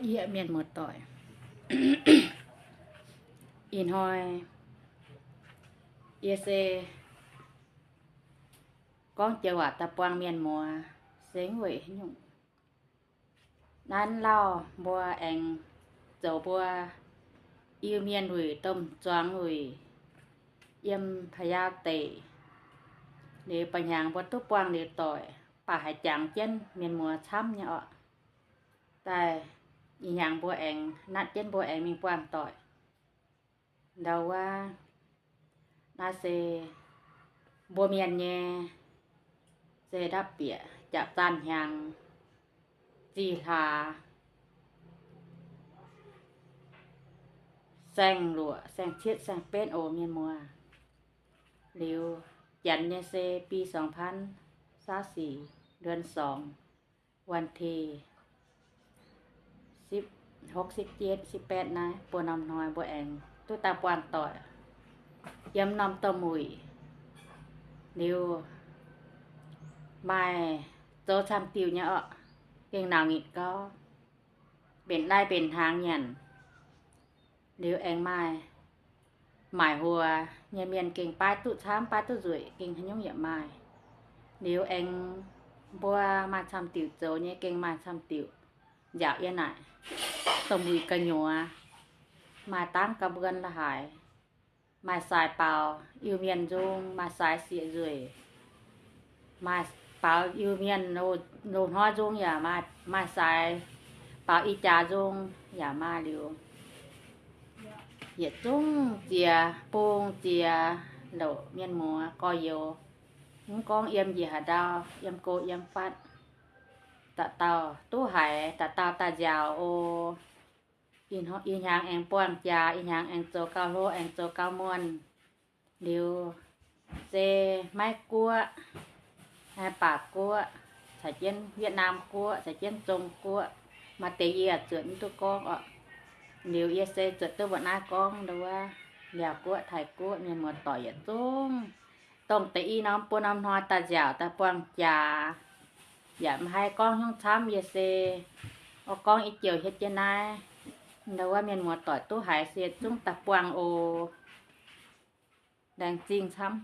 Yie mienh muoz-doic, ih hnoi yie se gorngv joux waac daaih buangh mienh muoz se weic haaix nyungc. Nanv lauh mbuo aengx zoux mbuo Iu-Mienh wuic, domh zuangx wuic, yiem Pa'yaau deic. Liuz ba'hnyangx mbuo duqv buangh liuz doic, baac haiz jangx jienv mienh muoz camv nyei orqc. Daaih ih hnyangx mbuo aengx natv jienv mbuo aengx mingh buangh doic. Ndau wuov, naaiv se mbuo mienh nyei se ndapv bieqc jaax zaanh hnyangx zih hlaax saeng-luoqc, saeng-cietv, saeng-benv oc mienh muoz. Liuz janx nyei se ปีสองพันสามสิบ เดือนสอง วันที่ สิบหก สิบเจ็ด สิบแปด naaiv buo norm hnoi mbuo aengx duqv daaih buangh doic yiem norm domh wuic. Liuz maaih zoux camv diuh nyei orqc, gengh nauc nyitc gauv, mbenc lai mbenc hnaangx nyanc. Liuz aengx maaih maaic huox nyei mienh gengh baav duqv camv, baav duqv nzueic, gengh haaix nyungc yaac maaih. Liuz aengx mbuo maaih camv diuh zoux nyei gengh maaih camv diuh nziaauc yiem naaic domh wuic gu'nyuoz, maaih dangv ga'mbuon la'haaix, maaih saaix baaux Iu-Mienh nzung, maaih saaix sieqv nzueic, maaih baaux Iu-Mienh loz-hnoi nzung yaac maaih, maaih saaix baaux ih jaax nzung yaac maaih. Liuz yietc zungv ziex bung ziex louc mienh muoz gorx-youz, mv gorngv yiem njiec haaix ndau, yiem go yiem fatv, dauh dauh duqv haiz, dauh dauh daaih nziaauc oc. Ih hnyangx aengx buangh jaax, ih hnyangx aengx zoux gauh hlo, aengx zoux gauh muonh. Liuz se maiv guoqv, baac guoqv, caux jienv Wietnam guoqv, caux jienv Zong guoqv, maaih deix yie zuotc mv duqv gorngv orqc. Liuz yie se zuotc duqv mbuo naaiv gorngv nduov, Laauv guoqv, Taiv guoqv, mienh muoz-doic yietc zungv, dongh deix i norm buo norm hnoi daaih nziaauc daaih buangh jaax, yaac maiv haih gorngv hnyouv camv. Yie se oix gorngv i joux hietv jienv naaiv, nduov mienh muoz-doic duqv haiz se yietc zungv daaih buangh oc. Laengz zingh camv.